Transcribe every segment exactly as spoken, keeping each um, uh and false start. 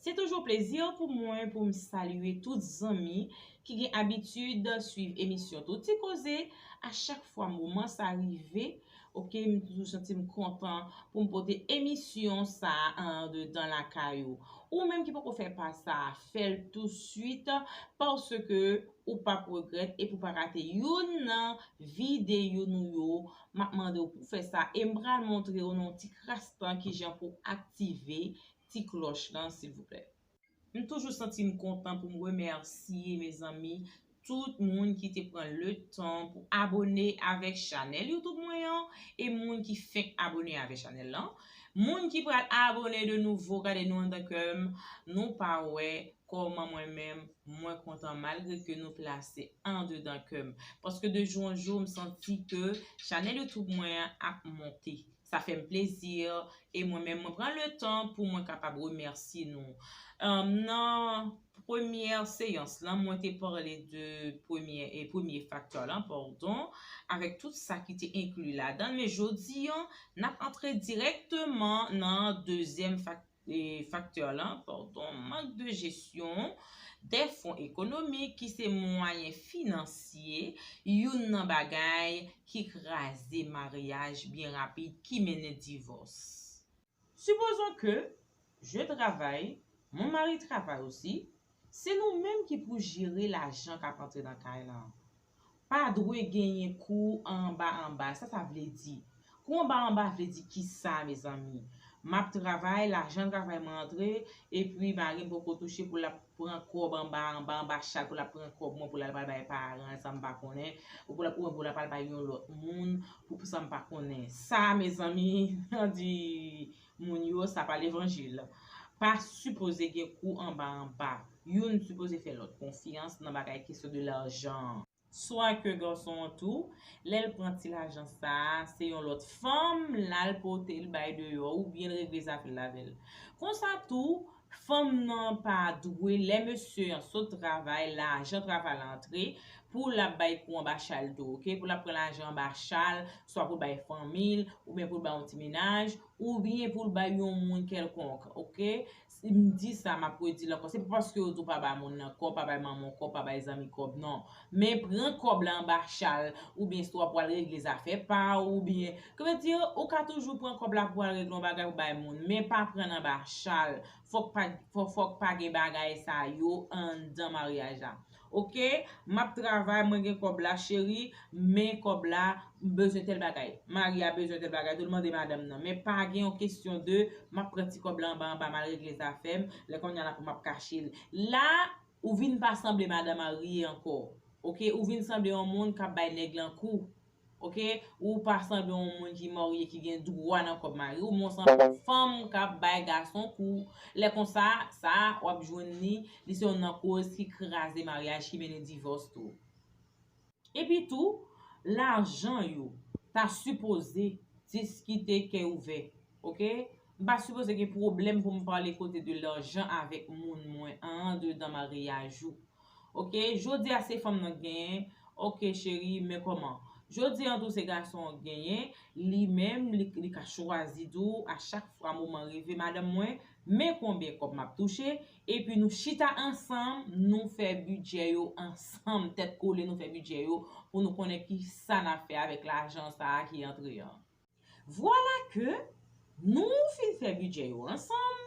Se toujou plezi pou mwen pou m salye tout zanmi ki gen abitid swiv emisyon Tout Ti Koze. A chak fwa moman sa rive, oke, m toujou santi m kontan pou m pote emisyon sa a andedan lakay ou. Ou menm ki poko fè pa sa, fè l touswit, paske ou p ap regrèt epi ou pa rate youn nan videyo nou yo. M ap mande w pou fè sa e m pral montre w nan yon ti kras tan kijan pou aktive ti klòch lan, silvouplè. M toujou santi m kontan pou m remèsye, mezanmi, tout moun ki te pran letan pou abone avèk chanèl YouTube mwen an e moun ki fenk abone avèk chanèl lan. Moun ki pral abone de nouvo, gade nou andan kè m, nou pa wè kòman mwen menm, mwen kontan malgre ke nou plase andedan kè m. Paske de jou an jou, m santi ke chanèl YouTube mwen an ap monte. Sa fè m plezi e mwen menm, mwen pran letan pou mwen kapab remèsye nou. Nan premyè seyans lan, mwen te pale de premyè, e premye faktè lan, padon, avèk tout sa ki te enkli ladan l. Men jodi an, n ap antre dirèkteman nan dezyèm faktè e faktè lan, padon, mank de jesyon dè fon ekonomik ki se mwayen finansye, youn nan bagay ki kraze maryaj byen rapid, ki mennen divòs. Supposons que je travaille, mon mari travaille aussi, se nou menm ki pou jere lajan k ap antre nan kay lan. Pa dwe genyen kou anba anba. Sa sa vle di? Kou anba anba vle di kisa, mezanmi? M ap travay, lajan travay mwen antre, epi mari m poko touche pou l ap pran kòb anba, anba, anba chal, pou l ap pran kòb mwen, pou l al pral bay paran, sa m pa konnen, ou pou l ap, ou pou l ap al bay yon lòt moun, pou, pou sa m pa konnen. Sa, mezanmi, di moun yo, sa pa levanjil. Pa sipoze gen kou anba anba. Youn sipoze fè lòt konfyans nan bagay kesyon de lajan. Swa ke gason an tou, lè l pran ti lajan sa a, se yon lòt fanm l al pote l bay deyò, oubyen l regle zafè l avè l. Konsa tou, fanm nan pa dwe, lè mesye an sot travay, lajan travay la antre, pou l ap bay kou anba chal tou, oke? Pou l ap pran lajan anba chal, swa pou l bay fanmi l, oubyen pou l bay yon ti mennaj, oubyen pou l bay yon moun kèlkonk, oke? M di sa, m ap redi l ankò. Se pa paske yo di w pa ba moun nan kòb, pa bay manman w kòb, pa bay zanmi kòb, non. Men pran kòb la anba chal, oubyen si w ap pral regle zafè pa w, oubyen, ki vle di, ou ka toujou pran kòb la pou al regle yon bagay pou bay moun, men pa pran l anba chal. Fòk pa, fò, fòk pa gen bagay sa yo anndan maryaj la. Oke, m ap travay, mwen gen kòb la, cheri, men kòb la, m bezwen tèl bagay. Mari a bezwen tèl bagay, tou l mande madanm nan. Men pa gen yon kesyon de, m ap pran ti kòb la anba anba, m al regle zafè m, lè kounye a la pou m ap kache l. La, ou vin pa sanble madan marye ankò. Oke, ou vin sanble yon moun k ap bay nèg lan kou. Oke, ou pa sanble yon moun ki marye, ki gen dwa nan kòb mari w, men w sanble yon fanm k ap bay gason kou. Lè konsa, sa, w ap jwenn li, li se youn nan koz ki kraze maryaj, ki mennen divòs tou. Epi tou, lajan yo ta sipoze diskite kè ouvè, oke? M pa sipoze gen pwoblèm pou m pale kote de lajan avèk moun mwen andedan maryaj ou. Oke, jodi a se fanm nan k genyen. Oke, cheri, men kòman? Jodi a tou se gason an k genyen. Li menm, li, li ka chwazi di w, a chak fwa moman rive, madanm mwen, men konbyen kòb m ap touche. Epi nou chita ansanm, nou fè bidjè yo ansanm, tèt kole, nou fè bidjè yo pou nou konnen ki sa n ap fè avèk lajan sa a ki antre an. Vwala ke nou fin fè bidjè yo ansanm,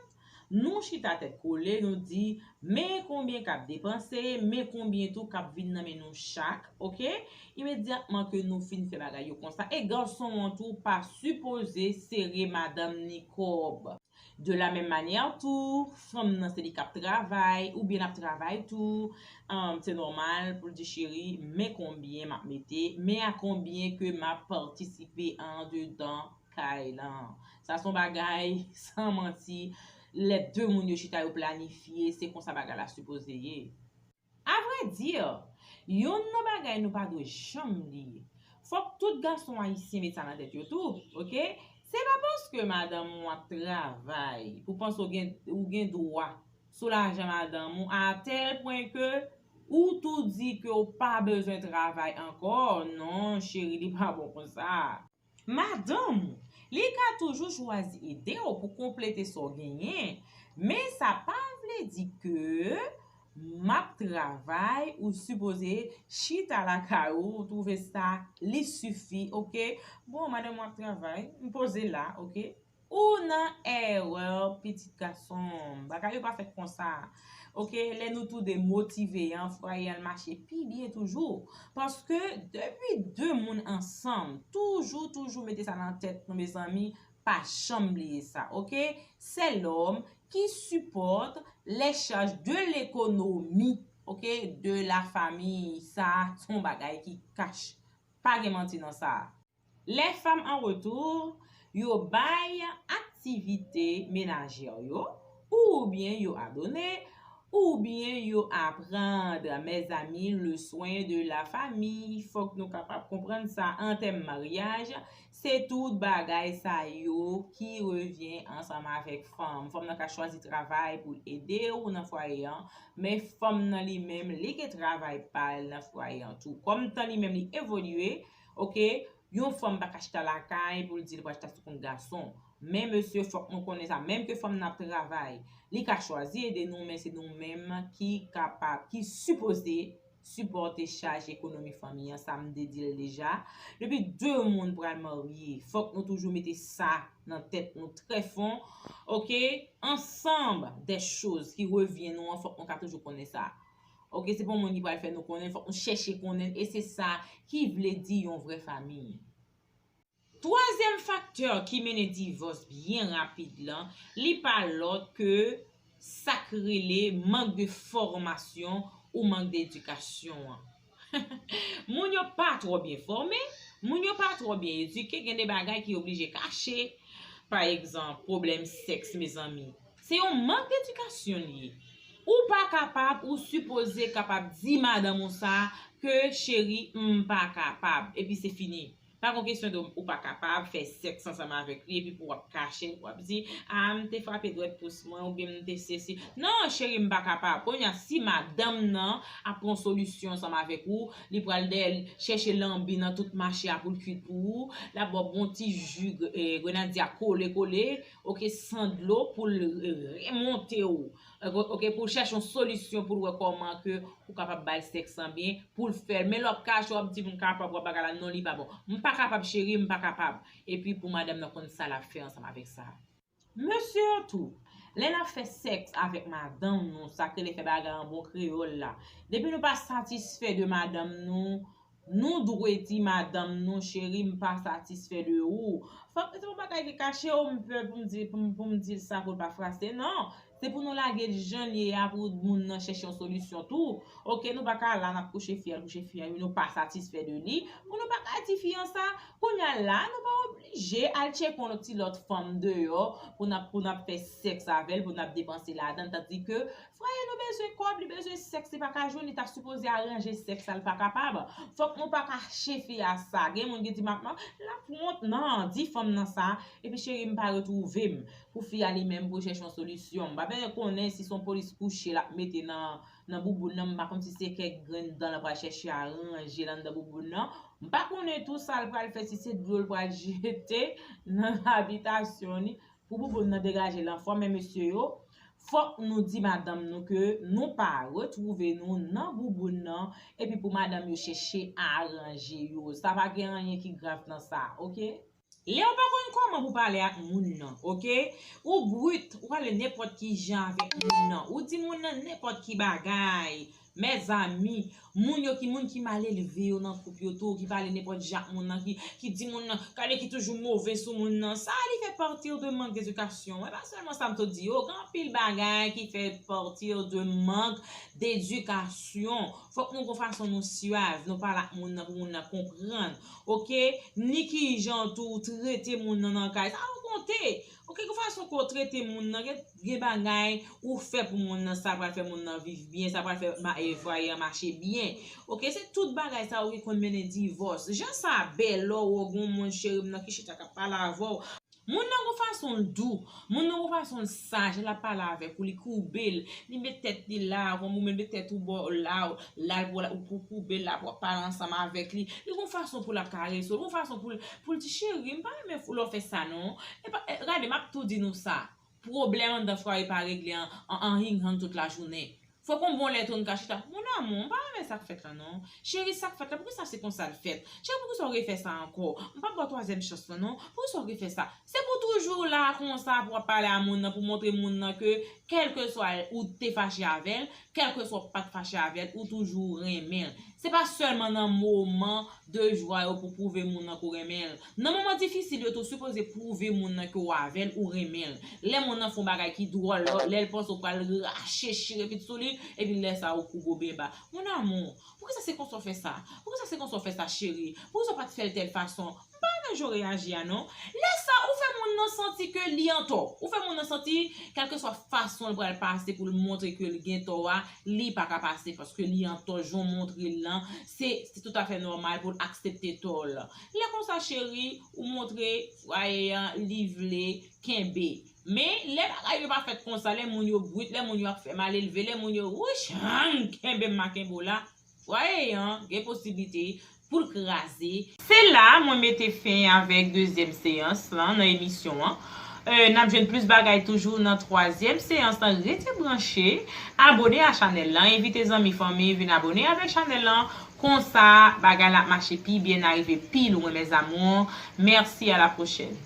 nou chita tèt kole, nou di, men konbyen k ap depanse, men konbyen tou k ap vin nan men nou chak, oke? Imedyatman ke nou fin fè bagay yo konsa, e gason an tou pa sipoze sere madanm ni kòb. De la menm manyè tou, fanm nan se li k ap travay, oubyen l ap travay tou, um, se nòmal pou l di, cheri, men konbyen m ap mete, men a konbyen ke m ap patisipe andedan kay lan. Sa se yon bagay, san manti, lè de moun yo chita, yo planifye, se konsa bagay la sipoze ye. A vrè di, youn nan bagay nou pa dwe janm bliye. Fòk tout gason ayisyen met sa nan tèt yo tou, oke? Se pa paske madanm ou ap travay pou panse ou gen, ou gen dwa sou lajan madanm ou, a tèl pwen ke ou tou di ke ou pa bezwen travay ankò. Non, cheri, li pa bon konsa. Madanm ou, li ka toujou chwazi ede w pou konplete sa w genyen, men sa pa vle Di ke m ap travay, ou sipoze chita lakay ou, ou twouve sa, li sifi, oke? Bon, madanm, w ap travay, m poze la, oke? Ou nan erè, pitit gason m. Bagay yo pa fèt konsa. Oke, lè nou toude motive an, fwaye an mache pi byen toujou. Paske depi de moun ansanm, toujou, toujou mete sa nan tèt nou, mezanmi, pa janm bliye sa, oke? C'est l'homme qui supporte les charges de l'économie, oke? De la famille. Sa, se yon bagay ki kach. Pa gen manti nan sa. Les femmes en retour, yo bay aktivite menajè yo, oubyen yo adone, oubyen yo aprann. Mes amis, le soin de la famille, fòk nou kapab konprann sa an tèm maryaj, se tout bagay sa yo ki revyen ansanm avèk fanm. Fanm nan ka chwazi travay pou l ede w nan fwaye an, men fanm nan li menm, li gen travay pa l nan fwaye an tou. Kòm tan li menm li evolye, oke, yon fanm pa ka chita lakay pou l di l pral chita sou kont gason. Men mesye, fòk nou konnen sa, menm ke fanm nan ap travay, li ka chwazi ede nou, men se nou menm ki kapab, ki sipoze sipòte chaj ekonomi fanmi an, sa m te di l deja. Depi de moun pral marye, fòk nou toujou mete sa nan tèt nou trè fon, oke? Ansanm, de choz ki revyen nou an, fòk nou ka toujou konnen sa. Oke, se pa yon moun ki pral fè nou konnen, fòk nou chèche konnen, e se sa ki vle di yon vrè fanmi. Twazyèm faktè ki mennen divòs byen rapid lan, li pa lòt ke sa k rele mank de fòmasyon ou mank de edikasyon an. Moun yo pa twò byen fòme, moun yo pa twò byen edike, gen de bagay ki oblije kache. Pa egzanp, pwoblèm sèks, mezanmi. Se yon mank dedikasyon li ye. Ou pa kapab, ou sipoze kapab di madanm ou sa ke, cheri, m pa kapab. Epi se fini. Pa gon kesyon de ou pa kapab fè sèks ansanm avèk li, epi pou w ap kache, w ap di, a, m te frape dwèt pous mwen, oubyen m te sesi. Non, cheri, m pa kapab. Kounye a, si madanm nan ap pran solisyon ansanm avèk ou, li pral dèyè l chèche lanbi nan tout mache a pou l kwit pou ou, l ap ba w bon ti ji gr-, eh, grenadya kole kole, oke, san dlo pou l, eh, remonte w. Oke, pou l chèche yon solisyon pou l wè kòman ke ou kapab ba l sèks lan byen, pou l fè l. Men lè w ap kache, w ap di, m kapab, w ap bagay la, non, li pa bon. M pa kapab, cheri, m pa kapab. Epi pou madanm nan konn sa l ap fè ansanm avèk sa. Mesye yo tou, lè n ap fè sèks avèk madanm nou, sa k rele fè bagay an bon kreyòl la, depi nou pa satisfè de madanm nou, nou dwe di madanm nou, cheri, m pa satisfè de ou. Fòk se yon bagay ki kache, o, m pè pou m di, pou m, pou m di l sa pou l pa frase. Non, se pou nou lage l jan l ye a pou moun nan chèche yon solisyon tou. Oke, nou pa ka la n ap kouche fi a, kouche fi a, nou pa satisfè de li. Pou nou pa ka di fi an sa, kounye a la, nou pa oblije al tcheke yon ti lòt fanm deyò pou n ap, pou n ap fè sèks avè l, pou n ap depanse ladan l, tandike fwaye nou bezwen kòb, li bezwen sèks, li pa ka jwenn, li ta sipoze aranje sèks la, li pa kapab. Fòk nou pa kache fi a sa. Gen moun ki di, m ap, m ap, l ap wont, non, di fanm nan sa, epi cheri, m pa retwouve m. Pou fi a li menm pou chèche yon solisyon. M pa bezwen konnen si se yon polis kouche l ap mete nan, nan bouboun nan, m pa konn si se kèk grenn dan l pral chèche aranje l anndan bouboun nan. M pa konnen tou sa l pral fè, si se dlo l pral jete nan abitasyon li pou bouboun nan degaje l anfòm. Men mesye yo, fòk nou di madanm nou ke nou pa retwouve nou nan bouboun nan, epi pou madanm yo chèche aranje yo. Sa pa gen anyen ki grav nan sa, oke? Lè w pa konn kòman pou pale ak moun nan, oke? Ou brit, ou pale nenpòt ki jan avèk moun nan. Ou di moun nan nenpòt ki bagay. Mezanmi, moun yo ki, moun ki mal elve yo nan koup yo tou, ki pale nenpòt jan ak moun nan, ki, ki di moun nan, gade ki toujou move sou moun nan. Sa, li fè partir de mank dedikasyon. E pa sèlman sa m t di yo, gen anpil bagay ki fè partir de mank dedikasyon. Fòk nou gon fason nou swav, nou pale ak moun nan pou moun nan konprann. Oke? Ni kijan tou ou trete moun nan nan kay. Sa yo konte. Oke, gon fason ke w trete moun nan, gen, gen bagay ou fè pou moun nan, sa pral fè moun nan viv byen, sa pral fè ma-, e, fwaye an mache byen. Oke, se tout bagay sa yo ki konn mennen divòs. Jan sa bèl lè w wè gon moun cheri m nan ki chita k ap pale avè w. Moun nan gon fason l dou, moun nan gon fason l saj, lè l ap pale avèk ou, li koube l, li met tèt li la, ou menm met tèt ou bò la, la pou, pou koube l la, pou w ap pale ansanm avèk li. Li gon fason pou l ap karese w, li gon fason pou l, pou l di, cheri, m pa renmen lè w fè sa non. E pa, e, gade, m ap tou di nou sa. pwoblèm anndan fwaye pa regle an, an, an hing hang tout lajounen. Fòk yon bon lè tou n ka chita. Mon amour, m pa renmen sa k fèt la non. Cheri, sa k fèt la, poukisa se konsa l fèt? Cheri, poukisa w refè sa ankò? M p ap ba w twazyèm chans lan non. Poukisa w refè sa? Se pou toujou la konsa pou w ap pale a moun nan, pou montre moun nan ke kèlkeswa ou te fache avè l, kèlkeswa w pa t fache avè l, ou toujou renmen l. Se pa sèlman nan moman de jwa yo pou pwouve moun nan ke w renmen l. Nan moman difisil yo tou, w sipoze pwouve moun nan ke w avè l, ou renmen l. Lè moun nan fè yon bagay ki dwòl, lè, lè l panse w pral rache chire pit sou li, epi lè sa a ou kou gobe ba. Mon amour, poukisa se konsa w fè sa? Poukisa se konsa w fè sa, cheri? Poukisa w pa t fè l tèl fason? M pa renmen jan w reyaji a non. Lè sa, ou fè moun nan santi ke li antò. Ou fè moun nan santi, kèlkeswa fason l pral pase pou l montre ke l gen tò a, li pa ka pase paske li antò, jan w montre l lan, se, se toutafè nòmal pou l aksepte tò l. Lè konsa, cheri, ou montre fwaye an, li vle kenbe. Men, lè bagay yo pa fèt konsa, lè moun yo brit, lè moun yo ap fè malelve, lè moun yo, wouch, hang, kenbe m, ma kenbe w la. Fwaye an gen posiblite pou l kraze. Se la mwen mete fen avèk dezyèm seyans lan nan emisyon an. Euh, n ap jwenn plis bagay toujou nan twazyèm seyans lan. Rete branche, abone a chanèl lan, envite zanmi fanmi vin abone avèk chanèl lan. Konsa, bagay la ap mache pi byen, n a rive pi lwen, mes amours. Mèsi, à la prochaine.